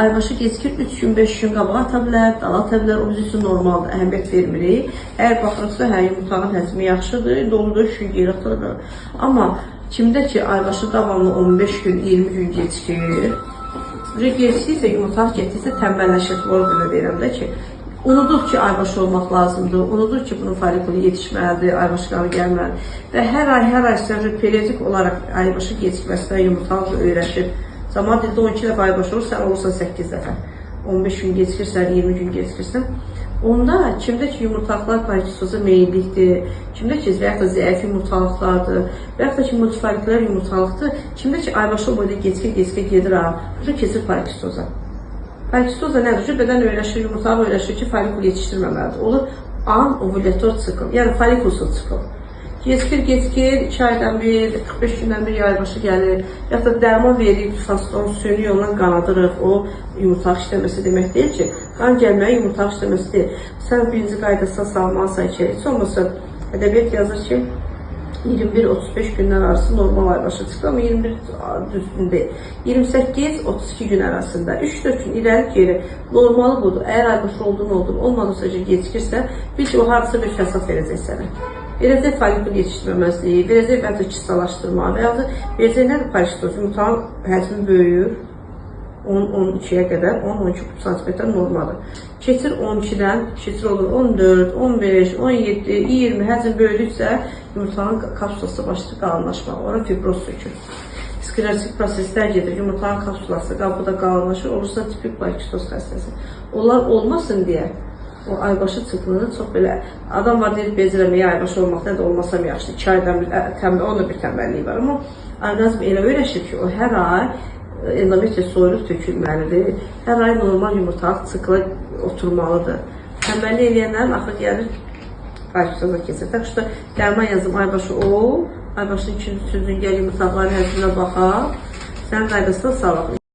Aybaşı gecikir 3 gün, 5 gün qabağa ata bilər, dala ata bilər. O bizim üçün normaldır, əhəmiyyət vermirik. Əgər baxırıqsa, hə, yumurtanın həcmi yaxşıdır, doludur, 3 gün geri ata bilər. Amma kimdə ki, aybaşı davamlı 15 gün, 20 gün gecikir, gecikdikcə yumurta getdikcə tənbəlləşir. Orada da deyirəm də ki, unudur ki, aybaşı olmaq lazımdır, unudur ki, bunun follikulu yetişməlidir, aybaşı qanı gəlməlidir. Və hər ay, hər ay sənə periodik olaraq aybaşı gecikməsinə yumurtalıq öyrəşir. Zaman dildə 12 dəfə aybaşı olur, sən olursan 8 dəfə. 15 gün gecikirsən, 20 gün gecikirsən. Onda kimdə ki yumurtalıqlar polikistoza meyillikdir, kimdə ki və yaxud da zəif yumurtalıqlardır, və yaxud da ki multifollikülər yumurtalıqdır, kimdə ki aybaşı o boyda gecikir gedir ha, bu keçir polikistoza. Polikistoza nədir? Çünki bədən öyrəşir, yumurtalıq öyrəşir ki, follikul yetişdirməməlidir. Olur anovulyator sikl, yəni follikulsuz sikl. Gecikir, gecikir, 2 aydan bir, 45 gündən bir yaybaşı gəlir. Ya da dərman veririk, faston süni yolla qanadırıq. O yumurtalıq işləməsi demək deyil ki, qan gəlməyi yumurtalıq işləməsi deyil. Sən birinci qaydasına salmalısan ki, heç olmasa ədəbiyyat yazır ki, 21-35 günlər arası normal aybaşı çıxır, amma 21 düzgün deyil. 28-32 gün arasında 3-4 gün irəli geri normalı budur. Əgər aybaşı olduğunu oldun, olmadıqca gecikirsə, bil ki, o hardasa bir fəsad verəcək sənə. Verəcək follikul yetişdirməməzliyi, verəcək və ya da kistalaşdırma və ya da verəcək nədir polikistoz, yumurtanın həcmi böyüyür. 10-12-yə qədər, 10-12 sm normaldır. Keçir 12-dən, keçir olur 14, 15, 17, 20 həcm böyüdükcə yumurtanın kapsulası başlayır qalınlaşmağa, ora fibroz sökür. Sklerotik proseslər gedir, yumurtanın kapsulası qabıda qalınlaşır, olursa tipik polikistoz xəstəsi. Onlar olmasın deyə o aybaşı siklini çox belə adam var deyir becərəm aybaşı olmaq nədir, olmasam yaxşıdır. 2 aydan bir tənbəl, onun da bir tənbəlliyi var, amma orqanizm elə öyrəşir ki, o hər ay endometriya soyulub tökülməlidir. Hər ay normal yumurtalıq sikla oturmalıdır. Tənbəllik eləyənlərin axır gəlir polikistoza keçir. Təxşdə dərman yazım aybaşı ol, aybaşının ikinci, üçüncü gün gəl yumurtalıqların həcminə baxaq. Sənin qaydasına salaq.